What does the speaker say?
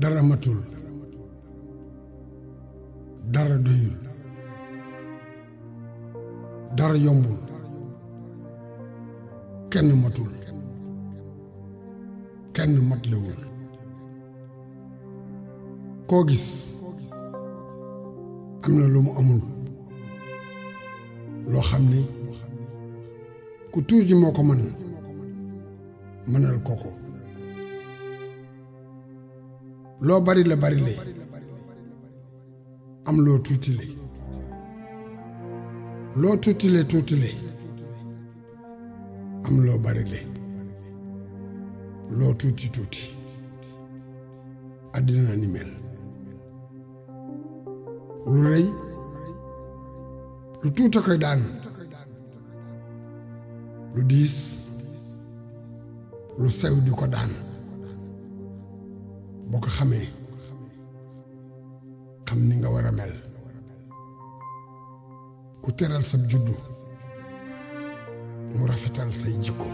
dara matul dara doyul dara yombul kenn matul kenn matlewul koo gis am na lu mu amul loo xam ni ku tuuti moo ko mënal koko loo bari le am loo tuutile loo tuutile am loo bari le loo tuuti àddina ni mel lu rëy lu tuuta koy daan lu diis lu sew di ko daan boo ko xamee xam ni nga war a mel ku teral sab juddu mu rafetal say jikko